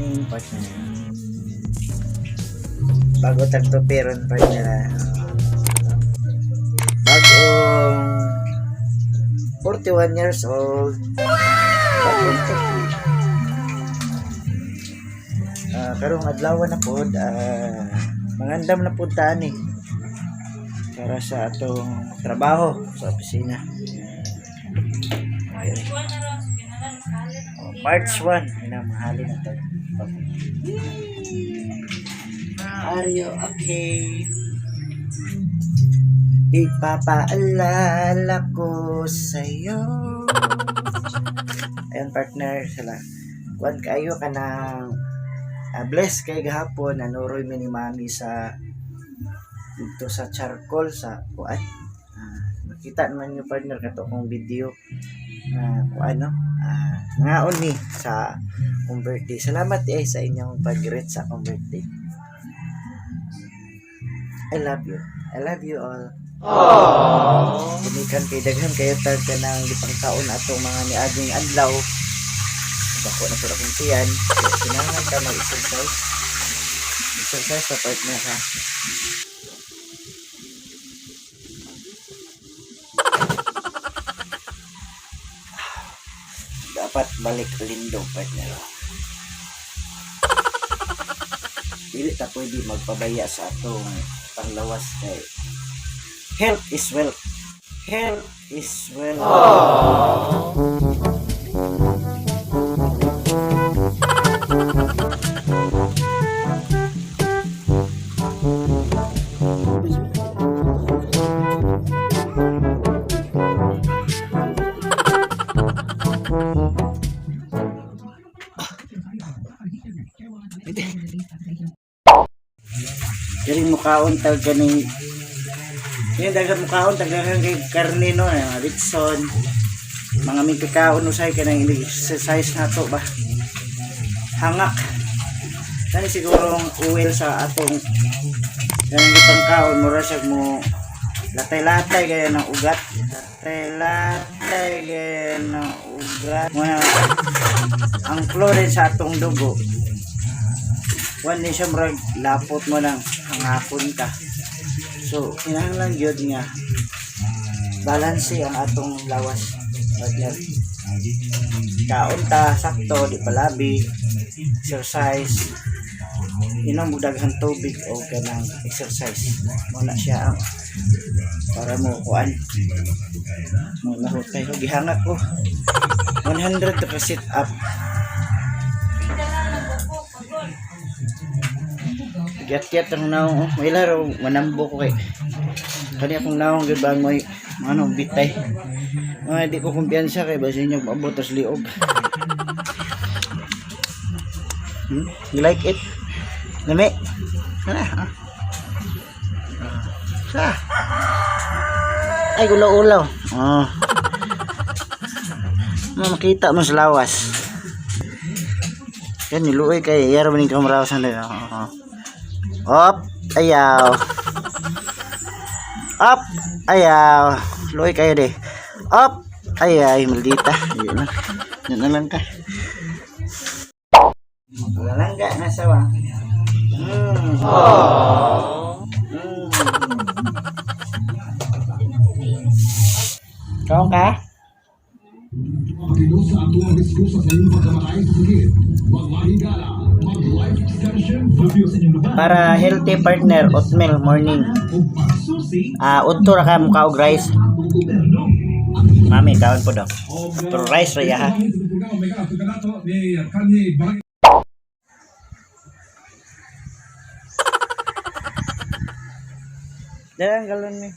Morning, partner. Bago tagtupiron, partner, ah. Bagong 41 years old. Bagong tupi. Karong adlaw na pod, mangandam na pod ta ani para sa atong trabaho sa opisina. Ayun. Oh, March 1, minamahali na to. Are you okay? Ipapaalala ko sa'yo. Ayun, partner, sila. Kuan kayo ka ng bless kay gahapon nanuroy mi ni mami sa dito sa charcoal sa kuan. Makita naman yung partner kato kong video na kuan, no. Ngaon ni sa akong birthday. Salamat eh sa inyong pag-greet sa akong birthday. I love you. I love you all. Tumikan kay daghan kayo tag ka ng gipangkaon atong mga niaging adlaw. Dako na pud akong tiyan. Kaya kinahanglan ka mag-exercise. Exercise sa partner, ha. Dapat balik lindo, partner. Dili ta pwede magpabaya sa atong panglawas kay health is wealth. Health is wealth. Diri mukaon tag ganing. Yan, daghan mukaon tag daghan kay karne, no, mga litson. Mga migkakaon usay kanang exercise nato ba. Hangak. Kani siguro ang oil sa atong kanang gipangkaon, mura siya mo latay-latay gaya ng ugat. Latay-latay gaya ng ugat. Muna ang chlorine sa atong dugo. Wan ni siya murag lapot mo nang hangakon ka. So, kinahanglan gyud nga balanse ang atong lawas, partner. Kaon ta sakto, di palabi, exercise, inom og daghang tubig o kanang exercise. Mo na siya ang para mo kuan. Mo nahutay ko gihangak ko. 100 ka sit up. Gyat-gyat ang naong, oh. May laro, manambo ko kay. Kani akong naong gyud ba mo'y ano bitay. Mga di ko kumpiyansa kay basin inyo maabot tas liog. You like it? Lami? Ano? Ah. Sa. Ay, ulaw-ulaw. Oh. Makita mo sa lawas. Yan, niluoy kay yara ba ning kamrawasan din. Oh. Op, ayaw. Up, ayaw. Luoy kayo de. Up, ay ay, maldita. Yun na. Yun na lang ka. Lalangga na sawa. Kaon ka? Sa atuang diskurso sa inyong pagkamatay sa sakit. Mga higala, mag-life extension, review sa inyong lugar. Para healthy, partner, oatmeal morning. O pagsusi Ah, udto ra ka mukha og rice. atong gobyerno. Mami, kaon po daw. Pero rice ra ya, ha. Dalang galon ni.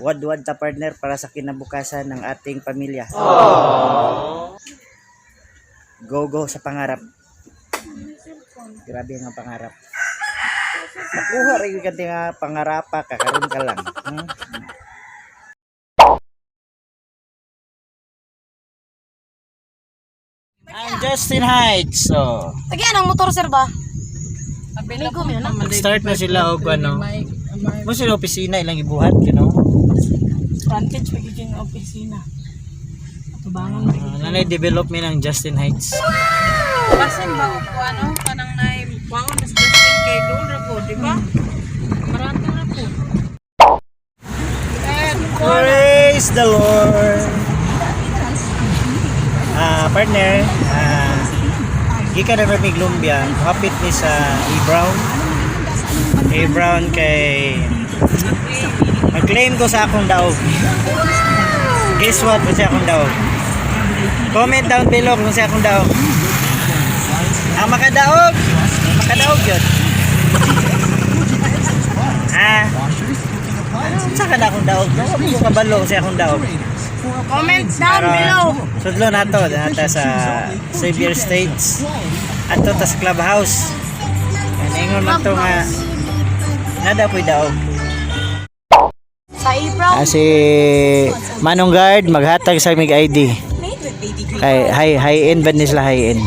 Wad-wad ta, partner, para sa kinabukasan ng ating pamilya. Go go sa pangarap. Grabe ang pangarap. Makuha ra gyud ka nga pangarapa ka karon ka lang. I'm Justin Heights. So, Tagian ang motor, sir, ba? Ligo mo na. start na sila og ano. Mo sila opisina ilang ibuhat. Frontage magiging opisina. Atubangan. Nanay development ng Justin Heights. Basin ba ko ano kanang nay kwaon mas Justin kay dool ra ko, di ba? Marato ra ko. Praise the Lord. Partner, gikan na kami Lumbia, hapit ni sa E. Brown. E. Brown kay mag-claim ko sa akong daog. Guess what kung sa akong daog? Comment down below kung sa akong daog. Ang makadaog, makadaog yun. Sa ka na akong daog? Wala mo kabalo sa akong daog. Comment down Karon, below. Sudlo nato nata sa Xavier States. Ato ta sa clubhouse. Yan ingon man to nga nada ko'y daog. Sa April. Si Manong Guard maghatag sa mig ID. Kay high high end ba ni sila high end?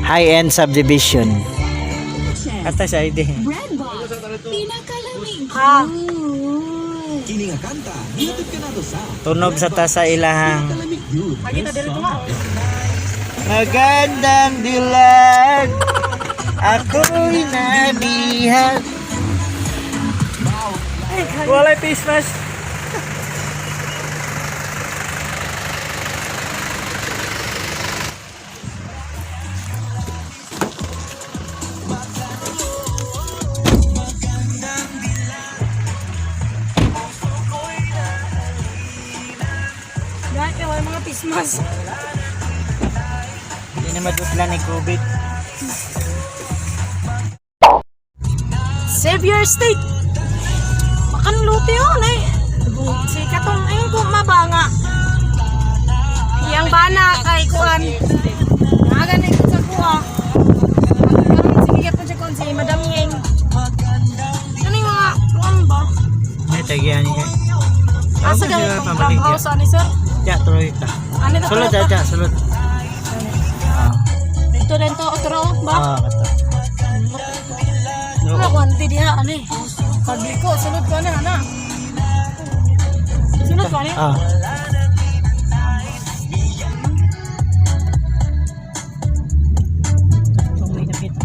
High end subdivision. Ata sa ID. Ha. Kini nga kanta, gihatod ka nato sa Tunog sa ta sa ilahang Kalamig Good. Lagi ta dili ko nga. Magandang dilag. Ako'y nabihag. Walay face mask. Dahil kay mga pismas. Hindi na madutla ni COVID. Xavier State. Makan luti yun eh. Si katong ayun ko mabanga. Iyang bana kay kuan. Naga na ikot sa kuha. Karon sige gyapon siya kuan si Madam Yeng. Ano yung mga kuan ba? May tagihan niya. Asa ganit itong clubhouse ani sir? Ya, tuloy ta. Ano to? Sulod ta, sulod. Dito rin to, otro ba? Ah, kato. Wala ko anti diha ani. Pagliko sulod ko na ana. Sulod ko ani. Ah. May nakita.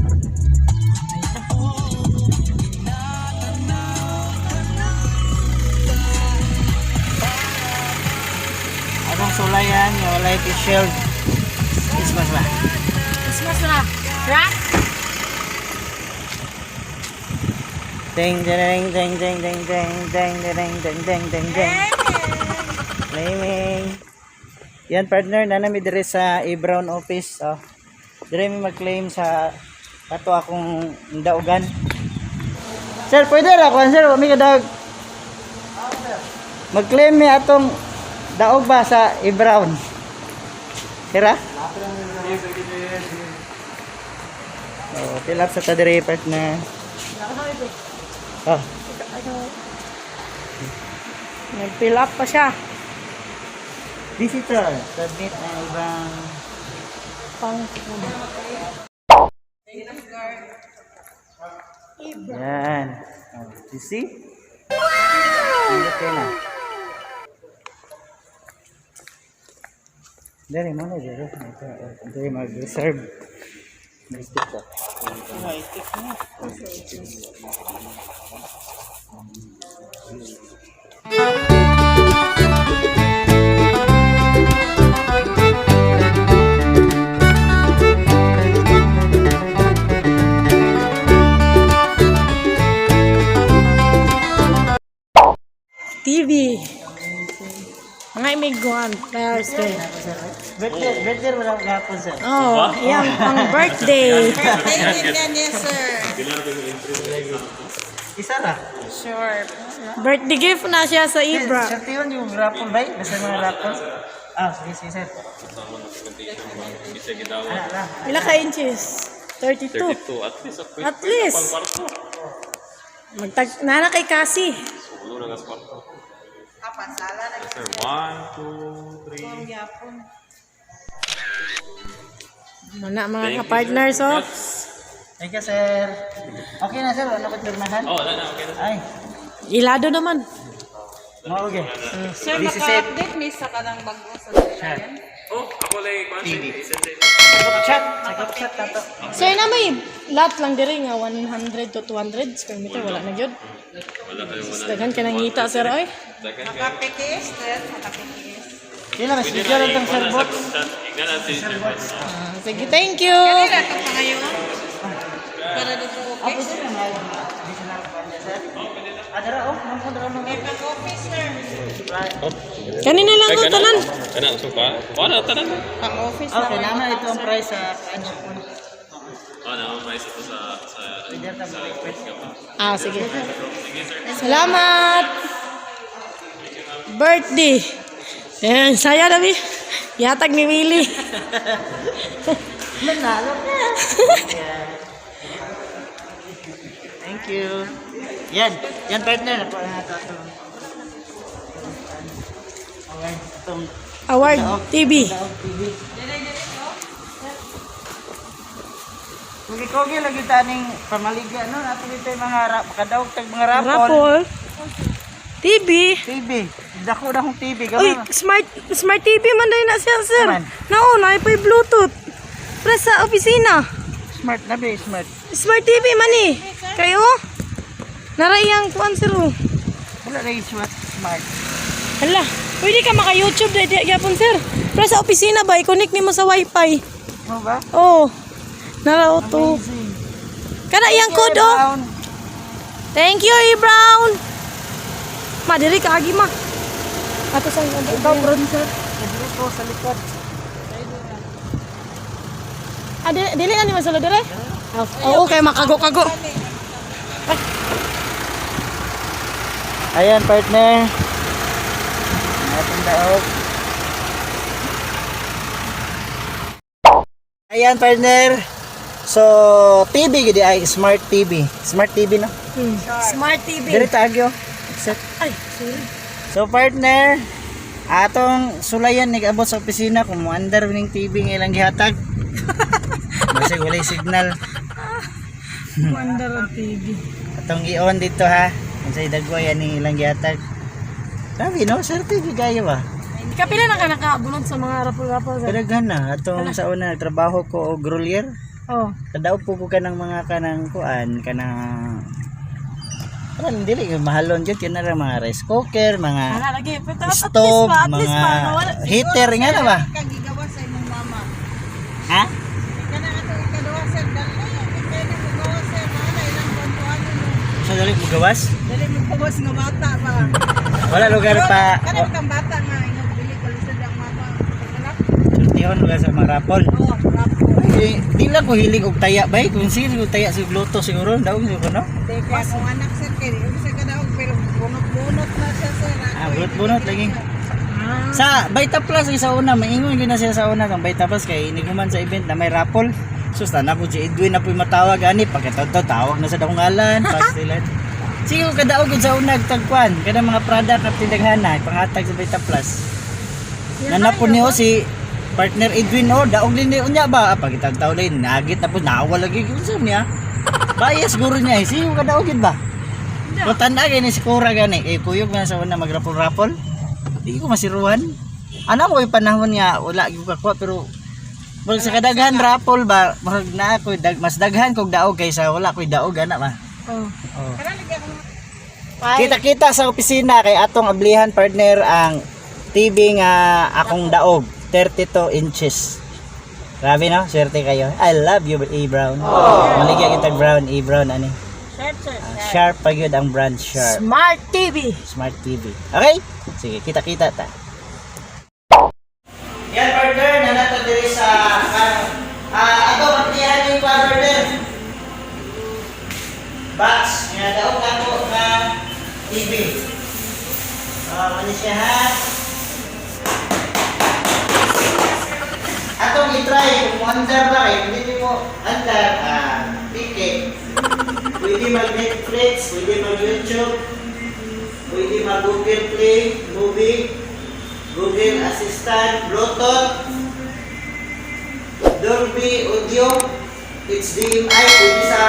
Anong sulayan? Nga walay face shield. Christmas ba? Christmas na. Ra? Ding ding ding ding ding ding ding ding ding ding ding ding. Claiming. Yan partner, na nami dire sa A Brown office. Oh. Dire mi mag-claim sa kato akong daugan. Sir, pwede ra kuan sir, wa mi kadaog. Mag-claim mi atong daog ba sa A Brown. Sira? Oh, fill up sa ta dire partner. Oh. Nag-fill up pa siya. Visitor, submit ang ibang Pang. Yan. Oh, you see? Okay na. Dari mo na dere. Ito, oh, dere mag-reserve. Mag-stick ka. TV. Mga imiguan. Thursday. Birthday, birthday wala gapon sir. Oh, yang pang birthday. Isa ra. Sure. Birthday gift na siya sa Ibra. Sir, tiyon yung raffle ba? Basta mga raffle. Ah, sige, sige sir. Ala, ala. Pila ka inches? 32. 32 at least. At least. Magtag nana kay Kasi. Sulo na gas kwarto. Sir, 1, 2, 3. Mana mga ka-partners oh. Thank you, sir. Okay na, sir. Wala ko pirmahan. Oh, wala na, okay na. Ay, Ilado naman. mo okay. Sir, This is it. maka-update may sa kanang bago sa Oh, ako lang, TV. Group chat. Sa group chat na to. Sir, na may lot lang diri nga 100 to 200 square meter, wala na gyud. Wala kayong Mas daghan ka nang ngita, sir, oy. Daghan kayo. Naka-PTS, sir. Naka-PTS. Di lang, mas video lang tong Wala sa serbot. group chat. Ignan natin si Sir Bots. Ah, sige, thank you. Kanila ito pa ngayon. Para dito sa Ah, office. pwede na may additional pa niya, sir. Ah, dara, oh. Nang dara, nang May pang-office, sir. Kanina lang Ay, ko kana. tanan. Kana, so pa. Wala, tanan. Pang-office na. Okay, naman ito ang price sa ano. Oh, naman price ito sa Pwede na request. Ah, sige. Salamat. Birthday. Eh, saya dami. Yatag ni Willie. Nanalo ka. Yeah. Thank you. Yan. Yan, partner. Nakuha na ito. Ito. Okay. Itong Award TV. Daog TV. Kugi-kugi lagi taning pamaligya no nato dito yung mga rap kadaog tag mga rapol. Rapol. TV. TV. Dako na akong TV Uy, gamay. smart smart TV man dahil na siya, sir. Man. Nao, na pa Bluetooth. Para sa opisina. Smart na be, smart. Smart TV man eh. Kayo? Naraiyang kuan sir oh. Wala lagi smart smart. Hala, pwede ka maka-YouTube dahil di gyapon sir. Para sa opisina ba, i-connect nimo sa wifi. Mo ba? Oh. Nara to. Amazing. Kana iyang code oh. Brown. Thank you, E. Brown. Ma, diri ka agi ma. Ato sa Ikaw bro sir. Dili ko sa likod. Ah, dili, dili na ni masalo dire? Oo, kay makago-kago. Ayan partner. Atong daog. Ayan partner. So TV gid ay smart TV. Smart TV no. Smart TV. Diri taagyo. Set. Ay, sorry. So partner, atong sulayan nag-abot sa opisina kung moandar ning TV nga ilang gihatag. Basig walay signal. Wonder ang TV. Atong i-on dito ha. Unsay dagway ani ilang gihatag. Grabe no, sir TV gayo ba? Kapila na ka nakabunod sa mga rapol-rapol, sir? Kadaghan na atong sa una nagtrabaho ko og grulier. Oh. Kadaog po ko kanang mga kanang kuan kanang kanang dili kay mahalon gyud kana ra mga rice cooker, mga Wala lagi. Pero at least stove, pa, at least mga pa. Wala. heater nga na ba? Kang gigawa sa imong mama. Ha? Kana ato ikaduha, sir. Dali. Kaya na mo gawa, sir. Maana ilang kwantuan mo. Sa dali mo gawas? Dali mo pagos nga bata ba. Wala lugar pa. Kana kang bata nga ingon dili ko lisod ang mama. Wala. Sultihon lugar sa mga rapol. Oh, rapo. Ay, di lang ko hilig og taya bay. Kung sino ko taya sa Bluetooth siguro, daog siguro no. Di kaya akong anak sir kay di ko siya kadaog pero bunot-bunot na siya sir. Ako, Ah, bunot-bunot lagi. Sa Baita Plus sa una, maingon gyud na siya sa una kang Baita Plus kay iniguman sa event na may raffle. Sus na po si Edwin na po'y matawag ani pagkatawag tawag na sa dakong ngalan pastilan. Sige ko kadaog gyud sa una tagkuan kada mga product at tindaghana panghatag sa Baita Plus. Nanapon niyo si partner Edwin oh, daog din ni unya ba? Ah, pagkatawag lagi nagit na po nawa lagi unsa niya. Bias guro niya eh. Sige ko kadaog gyud ba? Kung tanda kay ni si Cora gani, eh kuyog na sa una magrapol-rapol. Di ko masiruhan. Ano mo yung panahon nga wala gyud kakuha pero murag sa kadaghan rapol ba murag na ako dag, mas daghan kog daog kaysa wala ko'y daog ana ba. Oh. Oh. Kana lagi akong Kita-kita sa opisina kay atong ablihan partner ang TV nga akong daog 32 inches. Grabe no, swerte kayo. I love you E Brown. Maligya kita Brown E Brown ani. sharp sir. Ah, sharp pa gyud ang brand Sharp. Smart TV. Smart TV. Okay? Sige, kita-kita ta. Yan partner, nanato diri sa ano. Ah, ako magtihan yung partner. Box nga daog ako nga TV. Ah, ano siya ha? Atong i-try kung andar ba kay hindi mo andar ah, ticket. Pwede mag Netflix, pwede mag YouTube, pwede mag Google Play, Movie, Google Assistant, Bluetooth, Dolby Audio, HDMI, pwede sa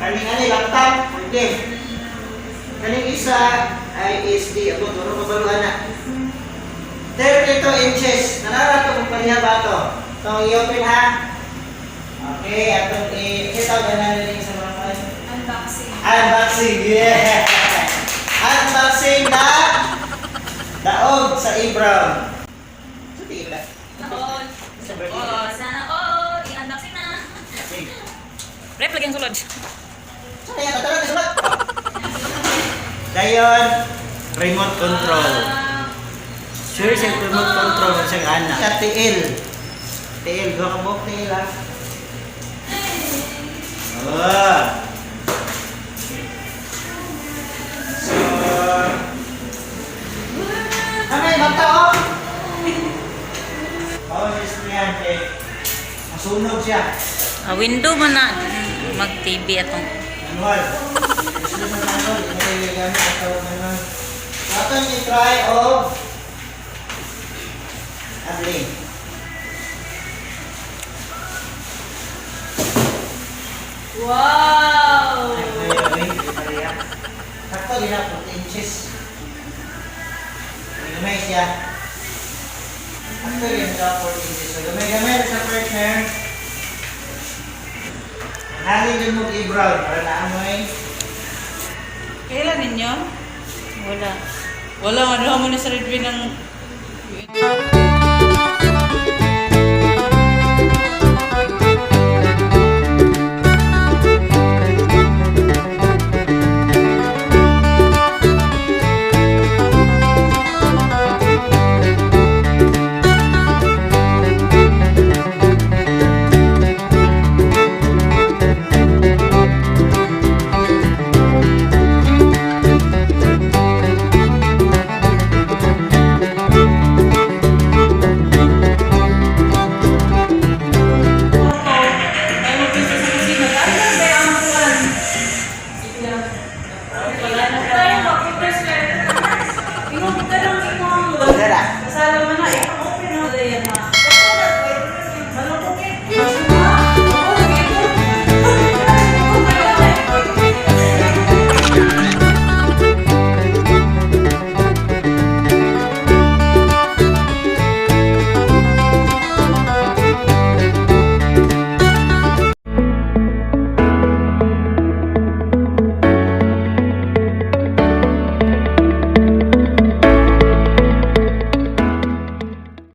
kaning ani laptop, pwede. Kaning isa ay SD, ako turo kabalo ana. 32 inches, nanara to kung pareha ba to? So, i-open ha. Okay, atong i-kita na rin sa mga Unboxing. Unboxing, yeah! Unboxing na daog sa Ibram. Sa tingin na. All. Sa birthday. Oh, sana all. I-unboxing na. Okay. Rep, lagi ang sulod. Sa kaya, tara, sulat. Dayon, remote control. Sure siya remote control sa ana. Sa tiil. Tiil, duha ka buhok tiil ha. Oh. So, Amay, bata oh! Oh, yes, niyan, eh. Masunog siya. Ah, window man na mag-TV atong. Manual. Gusto mo manual, hindi mo gamit ang tawag manual. Aton i-try og adli. Wow! Ay, ay, ay, ay. Sakto din na 40 inches. Gamay siya. Sakto din sa 40 inches. So, gamay-gamay na sa partner. Hali din mo i-brown para naamoy. Kailan ninyo? Wala. Wala, ano mo na sa Redwin ng